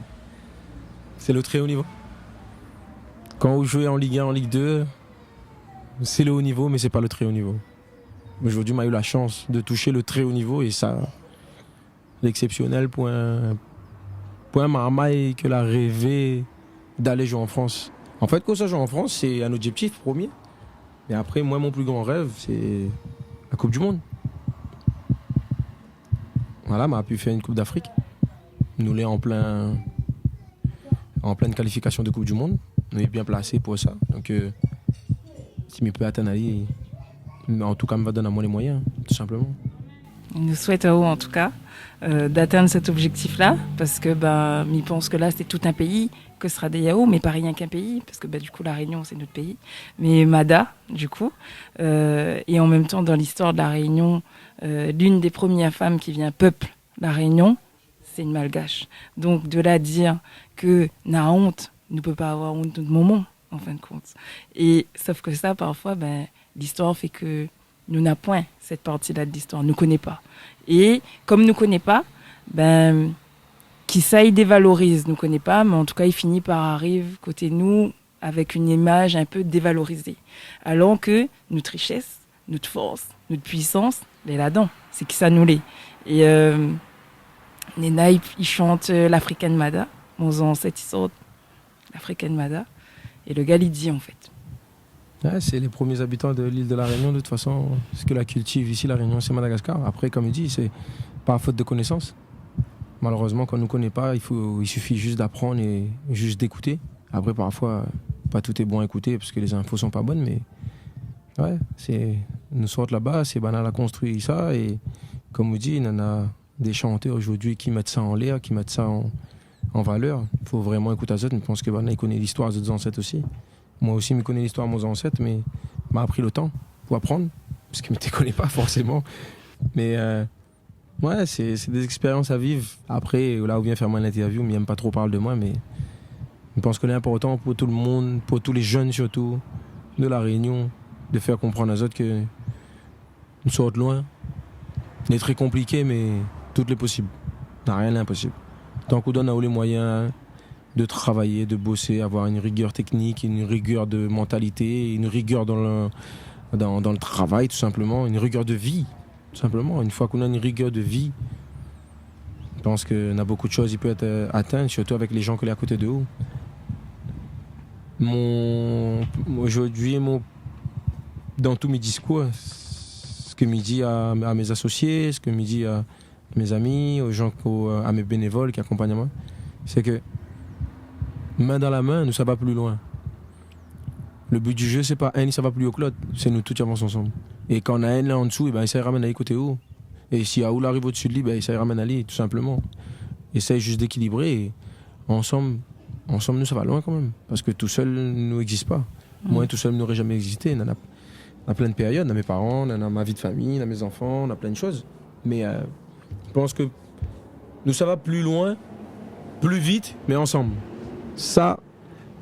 Sé le très haut niveau. Kan ou zoué an Ligue un, an Ligue deux, sé le haut niveau, mé sé pa le très haut niveau. Zordi, ma u la shans de toush le très haut niveau é sa, lé èksèpsionèl pou in, pou in marmay ke la rèvé d'alé zoué an Frans. An fèt, ke sa zoué an Frans, sé in objèktif promié. Mé apré, moin, mon pli gran rèv, sé la Coupe du Monde. Voilà, ma pu fé in Coupe d'Afrique. Nou lé an plin, an plin kalifikasion de Coupe du Monde. Nou lé bien plasé pou sa. Donk, euh, si mi pé atenn ali, an tou ka, mi va donn amoin lé moiyin, tou sinpleman. Nou souèt aou, an tou ka, euh, d'atenn sèt objèktif-la, parske, bin, mi pans ke la, sé tout in péi ke sra dèrièr ou, mé pa rienk in péi, parske, bin, du kou, La Rényon, sé nout péi. Mé Mada, du kou, euh, é an mèm tan, dan listoir de La Rényon, euh, l'une des premières femmes qui vient peuple La Rényon, sé in Malgash. Donk, de la dir ke na ont, nou pé pa avoir ont nout momon, an fin de kont. É, sof ke sa, parfoi, bin, listoir fé ke nou na poin sèt parti-la de listoir, nou koné pa. É kom nou koné pa, bin, kisa i dévaloriz, nou koné pa, mé an tou ka, i fini par ariv koté nou avèk in imaj in pé dévalorizé. Alor ke nout richès, nout fors, nout puisans, lé ladan. Sé kisa nou lé. É, euh, néna i, i shant, euh, l'African Mada. Mon zansèt i sort l'African Mada. É le gars li di, an fèt, Ouais, c'est les premiers habitants de l'île de la Réunion, de toute façon. Ce que la cultive ici, la Réunion, c'est Madagascar. Après, comme il dit, c'est par faute de connaissance. Malheureusement, quand on ne connaît pas, il faut, il suffit juste d'apprendre et juste d'écouter. Après, parfois, pas tout est bon à écouter parce que les infos sont pas bonnes, mais ouais, c'est, nou sort laba, sé banna la konstrui sa, é kom ou di, nana dé shantèr zordi ki mèt sa anlèr, ki mèt sa an, an valèr. Fo vréman ékout azot, mi pans ke banna i koné listoir de zot zansèt osi. Moin osi, mi koné listoir mon zansèt, mé ma pri lo tan pou aprann, parske mi té koné pa forséman. Mé, euh, ouais, sé, sé dé zékspérians a viv. Apré, la ou vien fé amoin lintèrviou, mi yèm pa tro parl de moin, mé mi pans ke lé inportan pou tout le moun, pou tout lé jenn sirtou, de La Rényon, de fé konprann azot ke nou sort loin. Lé tré konpliké, mé tout lé posib. Na rien d'inposib. Tan k'ou donn aou lé moiyin de travay, de bosé, avoir une rigueur technique, une rigueur de mentalité, une rigueur dans le, dans, dans le travail, tout simplement, une rigueur de vie, tout simplement. Une fois qu'on a une rigueur de vie, je pense que na bonpé de shoz i pé èt, euh, atin, sirtou avèk lé jan ke lé a koté de ou. Mon, zordi, mon, dan tout mé diskour, sak mi di a, a mé asosié, sak mi di a mé zami, o jan ke, a mé bénévol ki akonpagn amoin, sé ke min dan la min, nou sava pli loin. Le but du jeu, sé pa inn i sava pli o ke lot, sé nou tout i avans ansanm. É kan na inn la an dsou, é bin, éséy ramenn ali koté ou. É si aou la ariv odsi de li, bin, éséy ramenn ali, tou sinpleman. Éséy zis d'ékilibré, é ansanm, ansanm nou sava loin kanmèm. Parske tousèl nou égzis pa. Moin tousèl mi noré zamé égzisté. Nana, nana plin de périod, nana mé paran, nana ma vi de famiy, nana mé zanfan, nana plin de shoz. Mé, euh, mi pans ke nou sava pli loin, pli vit, mé ansanm. Sa,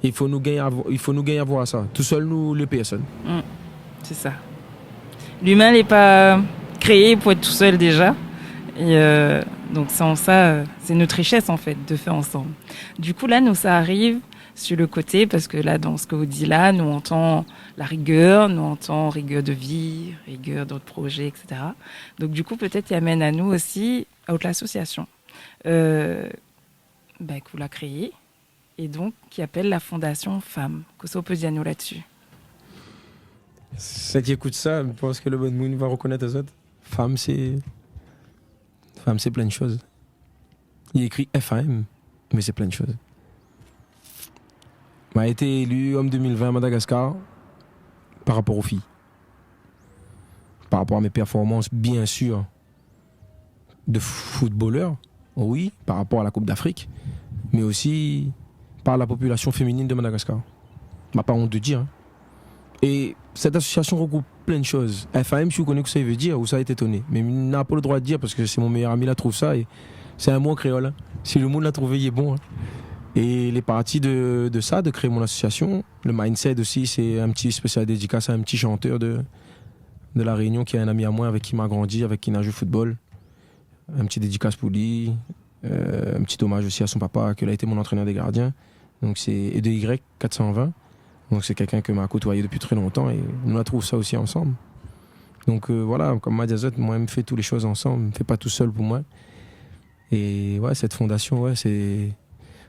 i fo nou gingn a vo-, i fo nou gingn a voir sa. Tousèl nou lé pèrsone. Mm. Sé sa. Limin lé pa kréé pou èt tousèl déza. É, euh, donk, san sa, euh, sé nout richès, an fèt, de fé ansanm. Du kou, la, nou sa ariv sur le côté, parske la, dan sak ou di la, nou antann la rigueur, nou antann rigueur de vie, rigueur dans le projet, et cetera. Donk, du kou, pétèt, i amèn anou osi a out asosiasion, euh, bin, ke ou la kréé, é donk, ki apèl la Fondation Femmes. Kosa ou pé dir anou la dsi ? Sak i ékout sa, mi pans ke le bann moun va rekonèt azot. Femme, sé, femme, sé plin de shoz. Li ékri F A M, mé sé plin de shoz. Ma été éli homme deux mille vingt Madagascar par rapor o fiy. Par rapor a mé pèrformans, bien sir, de footballeur, oui, par rapor a la Coupe d'Afrique, mé osi par la popilasion féminine de Madagascar. Ma pa ont de dir, hein. É sèt asosiasion regroup plin de shoz. F A M, si ou koné kosa i vé dir, ou sa èt étoné. Mé mi na pa le droi de dir parske sé mon méyèr ami la trouv sa é sé in mo an kréol, hein. Si le moun la trouvé, lé bon, hein. É lé parti de, de sa, de kréé mon asosiasion. Le mindset osi, sé in ti spésial dédikas a in ti shantèr de, de La Rényon, ki lé in ami amoin, avèk ki ma grandi, avèk ki na zoué football. In ti dédikas pou li, euh, in ti omaz osi a son papa, ke la été mon antrénèr dé gardien. Donk sé E deux Y quatre cent vingt. Donk sé kèlkin ke ma kotoiyé dopi tré lontan é nou la trouv sa osi ansanm. Donk, euh, voilà, kom ma di azot, moin, mi fé tout lé shoz ansanm, mi fé pa tousèl pou moin. É ouais, sèt fondasion, ouais, sé,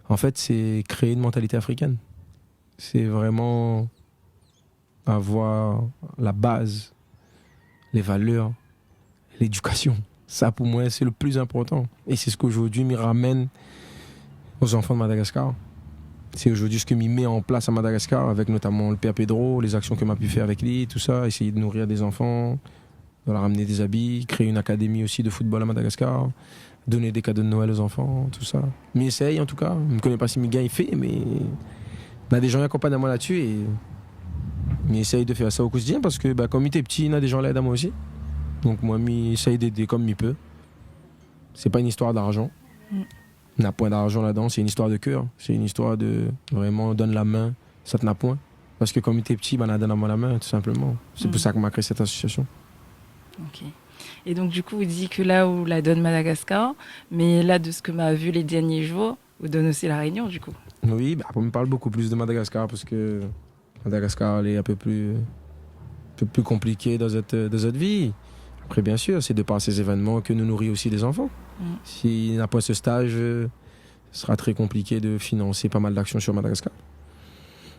an fèt, sé kréé in mantalité afrikèn. Sé vréman avoir la baz, lé valèr, lédikasion. Sa, pou moin, sé le pli inportan. É sé sak zordi mi ramèn o zanfan de Madagascar. Sé zordi sak mi mèt an plas a Madagascar, avèk notaman le pèr Pedro, lé zaksion ke ma pu fé avèk li, tousa, éséyé de nouri dé zanfan, de leur ramener des habits, créer une académie aussi de football à Madagascar, donner des cadeaux de Noël aux enfants, tout ça. Mi éséy, an tou ka. Mi koné pa si mi gingn fé, mé na dé jan i akonpagn amoin la dsi é mi éséy de fé sa o kotidien parske, ba, kom mi té pti, na dé jan la èd amoin osi. Donk, moin, mi éséy d'édé kom mi pé. Sé pa in istoir d'arjan. Mm. Na poin d'arjan ladan, sé in istoir de kèr. Sé in istoir de vréman donn la min, sak na poin. Parske kom mi té pti, banna la donn amoin la min, tou sinpleman. Sé pou sa ke ma kréé sèt asosiasion. Ok. É donk, du kou, ou di ke la ou la donn Madagascar, mé la, de sak ma vi lé dèrnié zour, ou donn osi La Rényon, du kou. Oui, ba, apré, mi parl bonpé plis de Madagascar parske Madagascar lé in pé pli, in pé pli konpliké dan zot, dan zot vi. Apré, bien sir, sé de par sé zévènman ke nou nouri osi lé zanfan. Mm. Si na poin se staz, euh, sra tré konpliké de finansé pa mal d'aksion sur Madagascar.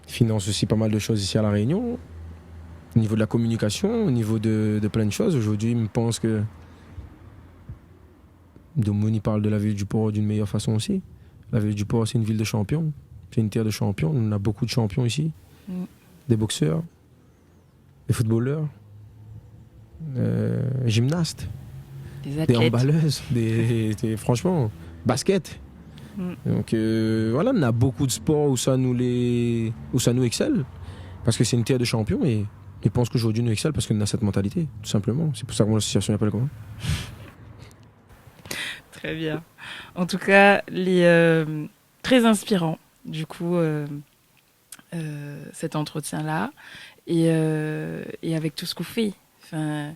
Finans osi pa mal de shoz isi a La Rényon. Au niveau de la communication, au niveau de, de plein de choses, aujourd'hui, mi pans ke domoun i parl de la ville du Port d'une meilleure façon aussi. La ville du Port, c'est une ville de champions. C'est une terre de champions. On a beaucoup de champions ici. Mm. Des boxeurs, des footballeurs, euh, gymnastes, des athlètes, des handballeuses, des, des, franchement, basket. Mm. Donc, euh, voilà, on a beaucoup de sports où ça nous les, où ça nous excelle. Parce que c'est une terre de champions et je pense qu'aujourd'hui nous excelle parce qu'on a cette mentalité, tout simplement. C'est pour ça que mon association s'appelle comment ? Très bien. En tout cas, les, euh, très inspirant, du coup, euh, euh, cet entretien-là. Et, euh, et avec tout ce qu'on fait. Enfin,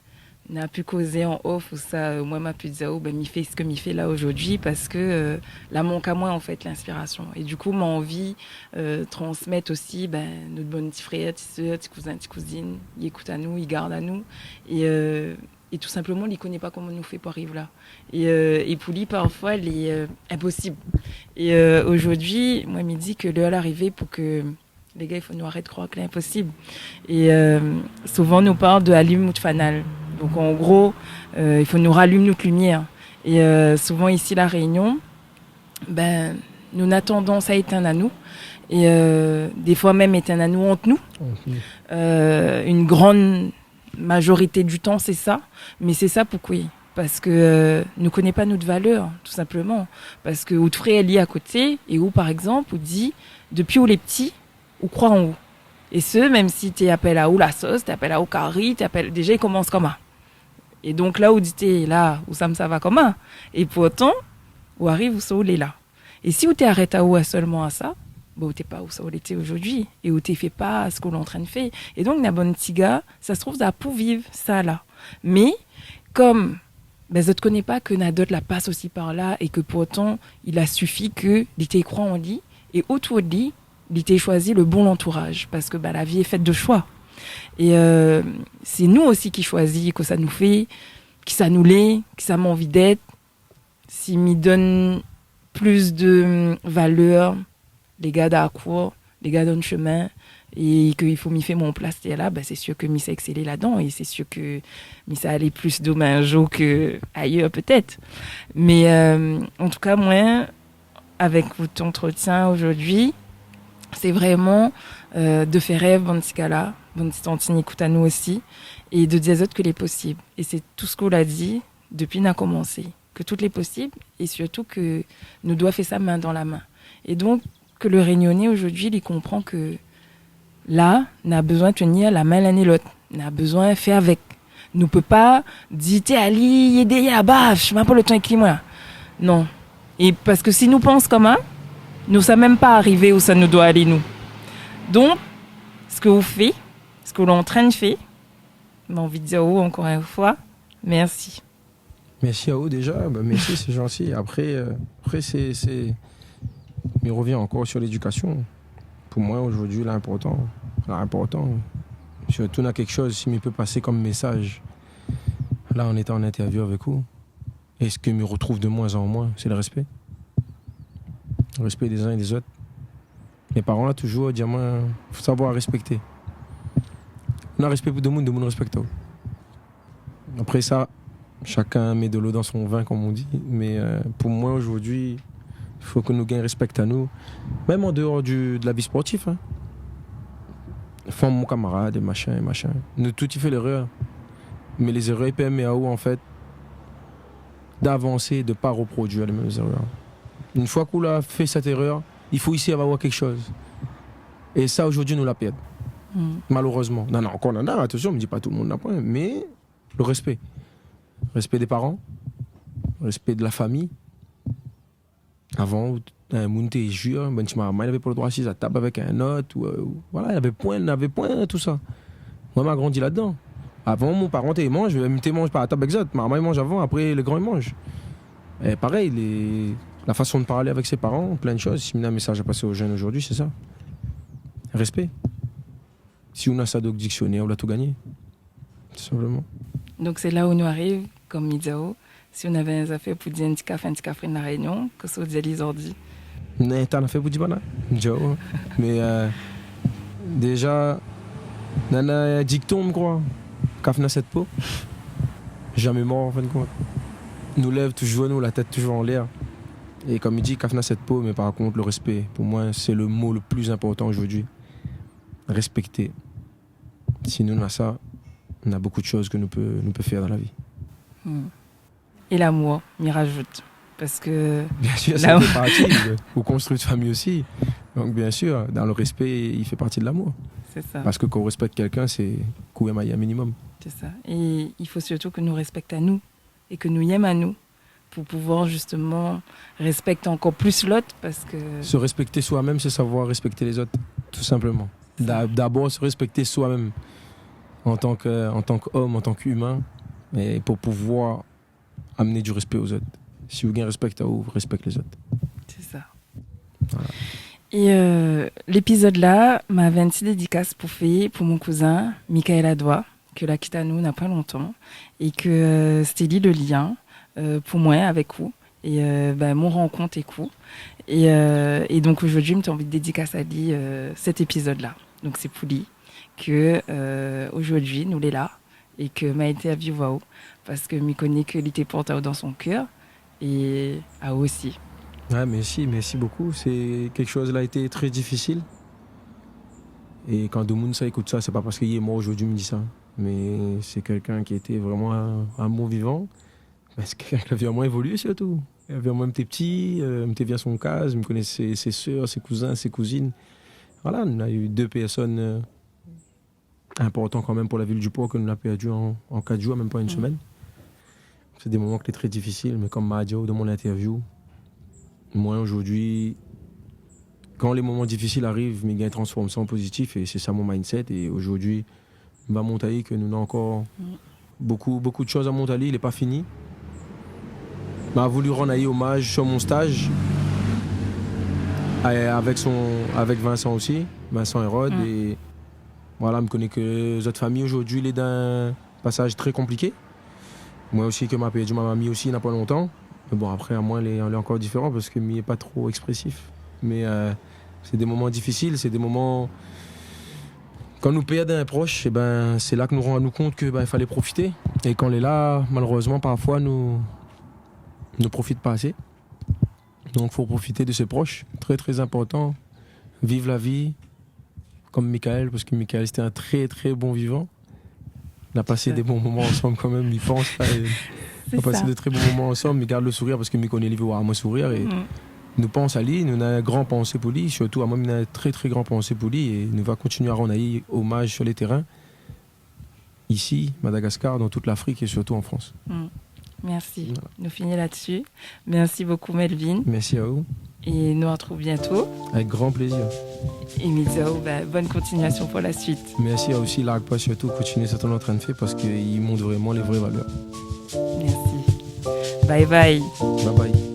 na pu kozé an off ousa, euh, moin ma pu dir, oh, ben, mi fé sak mi fé la aujourd'hui parce que, euh, la mank amoin, en fait, l'inspiration. Et du coup, ma anvi, euh, transmèt osi, ben, nout bann ti frèr, ti sèr, ti kouzin, ti kouzine, i ékout anou, i gard anou. Et, euh, é tou sinploman, li koné pa koman nou fé pou ariv la. É, euh, é pou li, parfoi, lé, euh, inposib. É, euh, aujourd'hui, moin, mi di ke lèr la arivé pou ke lé gars, i fo nou arèt kroir ke lé inposib. É, euh, souvan, nou parl de alim out fanal. Donk, an gro, euh, i fo nou ralim nout limièr. É, euh, souvan, isi, La Rényon, ben, nou na tandans a étinn anou. É, euh, défoi mèm étinn anou ant nou. Ant nou. Euh, une grande majorité du temps, sé sa. Mé sé sa poukoué ? Parske, euh, nou koné pa nout valèr, tou sinploman. Parske out frèr lé akoté, é ou, par égzanp, ou di, dopi ou lé pti, ou kroi an ou. É se, mèm si té apèl aou Lasos, té apèl aou Kari, té apèl, déja, i komans koman. É donk la, ou di, té la, ousa mi sava koman. É pourtan, ou ariv ousa ou lé la. É si ou té arèt aou a sèlman a sa, ben, ou té pa ousa ou lété aujourd'hui, é ou té fé pa sak ou lé antrin fé. É donk, na bann ti gars, sa se trouv, zot la pou viv sa la. Mé, kom, ben, zot koné pa ke na dot la pas osi par la, é ke pourtan, il a suffi ke li té kroi an li, é otour de li, li té shoizi le bon antouraj, parske, ben, la vi lé fèt de shoi. É, euh, sé nou osi ki shoizi kosa nou fé, kisa nou lé, kisa ma anvi d'èt, si mi donn plis de, hum, valèr, lé gars dan la kour, lé gars dan le shemin, é ke i fo mi fé mon plas tèr la, ben, sé sir ke mi sa èksèl ladan, é sé sir ke mi sa alé plis domin in zour ke ayèr, pétèt. Mé, euh, an tou ka, moin, avèk out antretien aujourd'hui, sé vréman, euh, de fé rèv bann ti gars la, bann ti tantine i ékout anou osi, é de dir azot ke lé posib. É sé tou sak ou la di, dopi na komansé. Ke tout lé posib, é sirtou ke nou doi fé sa min dan la min. É donk, ke le Rényoné, aujourd'hui, li konpran ke la, na bezoin tenir la min l'inn é l'ot. Na bezoin fé avèk. Nou pé pa di, té ali, yé dèyèr, baf, ma pa le tan èk li, moin. Non. É parske si nou pans koman, nou sa mèm pa arivé ousa nou doi alé, nou. Donk, sak ou fé, sak ou lé antrin fé, ma anvi dir aou ankor in foi, mèrsi. Mèrsi aou déja, ben, mèrsi, sé zanti. Apré, euh, apré, sé, sé, mi rovien ankor sur lédikasion. Pou moin, aujourd'hui, lé inportan, lé inportan, sirtou na kékshoz, si mi pé pasé kom mésaz, la, an étan an interview avèk ou, é sak mi retrouv de moins en moins, sé le rèspé. Le rèspé dé zin é dé zot. Mé paran la touzour di amoin, fo savoir rèspèkté. Ou na rèspé pou demoun, demoun i rèspèk aou. Apré sa, shakinn mèt de lo dan son vin, kom on di. Mé, euh, pou moin, aujourd'hui, i fo ke nou gingn rèspèk anou. Mèm an déor du, de la vi sportif, hein. Fanm, mon kamarad, é machin, é machin. Nou tout i fé lérèr. Mé lé zérèr i pèrmèt aou, an fèt, d'avansé, de pa reproduir lé mèm zérèr. Une foi k'ou la fé sèt érèr, i fo i sèrv a avoir kékshoz. É sa, aujourd'hui, nou la pèrd. Hmm. Malérèzman. Nana ankor, nana, atansion, mi di pa tout le moun na poin, mé le rèspé. Rèspé dé paran, rèspé de la fami. Avan, in moun té jir, bann ti marmay navé pa le droi asiz a tab avèk in ot, ou, euh, ou, voilà, navé poin, navé poin tousa. Moin, ma grandi ladan. Avan, mon paran té manz, mi té manz pa a tab avèk zot. Marmay i manz avan, apré le gran i manz. É parèy, lé, la fason de parlé avèk sé paran, plin de shoz. Si mi na in mésaz a pasé o jenn aujourd'hui, sé sa. Rèspé. Si ou na sa dan out diksionèr, ou la tout gagné. Tout sinploman. Donk, sé la ou nou ariv, kom mi di aou, si ou navé in zafèr pou dir in ti kaf, in ti kafrine La Rényon, kosa ou di ali zordi ? Néna in ta nafèr pou di banna. Mi di aou. Mé, euh, déja, Nana in dikton, mi kroi, kaf na sèt po, zamé mor, an fin de kont. Nou lèv toujour, nou, la tèt toujour anlèr. É kom i di, kaf na sèt po, mé par kont, le respé, pou moin, sé le mo le pli inportan zordi. Respekté. Si nou na sa, na bonpé de shoz ke nou pé, nou pé fèr dan la vi. Hmm. É lamour, mi rajout. Parske... Bien sir, sa i fé parti, euh, ou konstrui in famiy osi. Donk, bien sir, dan le respé, i fé parti de lamour. Sé sa. Parske kan ou respèk kèlkin, sé k'ou èm ali in minimom. Sé sa. É i fo sirtou ke nou respèk anou é ke nou èm anou pou pouvoir zistoman respèk ankor plis lot, parske... Se respèkté soi-mèm, sé savoir respèkté lézot, tou sinploman. D'a-, dabor se respèkté soi-mèm, an tan ke, an tan k'om, an tan k'imin, é pou pouvoir amenn di respé o zot. Si ou gingn respèk aou, respèk lézot. Sé sa. Voilà. É, euh, lépizod la, ma avé in ti dédikas pou fé pou mon kouzin, Michael Adoua, ke la kit anou na pa lontan, é ke, euh, sété li le lien, euh, pou moin avèk ou, é, euh, bin, mon rankont èk ou. É, euh, é donk, zordi, mi té anvi dédikas ali, euh, sèt épizod la. Donk, sé pou li ke, euh, zordi, nou lé la, é ke ma intèrviou aou, parske mi koné ke li té port aou dan son kèr, é aou osi. Ouais, mèrsi, mèrsi bokou. Sé kèkshoz la été trè difisil. É kan domoun sa ékout sa, sé pa parske li lé mor zordi mi di sa. Mé sé kèlkin ki été vréman in, in bon vivan. Parske li la vi amoin évolié sirtou. Li la vi amoin, mi té pti, euh, mi té vien son kaz, mi koné sé, sé sèr, sé kouzin, sé kouzine. Voilà, nou la u dé pèrsone, euh, inportan kanmèm pou la vil du Port ke nou la pèrdi an, an kat zour, mèm pa in semèn. Sé dé moman ki lé trè difisil, mé kom ma di aou dan mon intèrviou, moin, zordi, kan lé moman difisil i ariv, mi gingn transform sa an pozitif, é sé sa mon mindset. É zordi, mi va mont ali ke nou na ankor bokou, bokou de shoz a mont ali, lé pa fini. Ma voulu rann ali omaz sir mon staz, é avèk son, avèk Vincent osi, Vincent Hérode, é voilà, mi koné ke zot famiy zordi lé dan in pasaz trè konpliké. Moin osi, ke ma pèrdi ma mami osi, na pa lontan. Mé bon, apré, amoin, lé, lé ankor diféran parske mi lé pa tro èksprésif. Mé, euh, sé dé moman difisil, sé dé moman, kan nou pèrd in prosh, é bin, sé la ke nou rann anou kont ke, bin, i falé profité. É kan lé la, malérezman, parfoi, nou, nou profit pa asé. Donk, fo profité de sé prosh. Trè, trè inportan. Viv la vi, kom Michael, parske Michael, sété in trè, trè bon vivan. Nou la pasé dé bon moman ansanm kanmèm, mi pans, la, é nou la pasé dé trè bon moman ansanm. Mi gard le sourir parske mi koné li i voi amoin sourir, é nou pans ali, nou na in gran pansé pou li, sirtou amoin, mi na in trè, trè gran pansé pou li, é nou va kontinié a rann ali omaz sir lé térin. Isi, Madagaskar, dan tout Lafrik é sirtou an Frans. Mm. Mèrsi. Voilà. Nou fini la-dsi. Mèrsi bokou, Melvin. Mèrsi aou. É nou artrouv bientô. Avèk gran plézir. É mi di aou, bin, bone kontiniasion pou la suit. Mèrsi aou osi, larg pa sirtou, kontinié sak ou lé antrinn fé parske i mont vréman lé vré valèr. Mèrsi. Bye bye. Bye bye.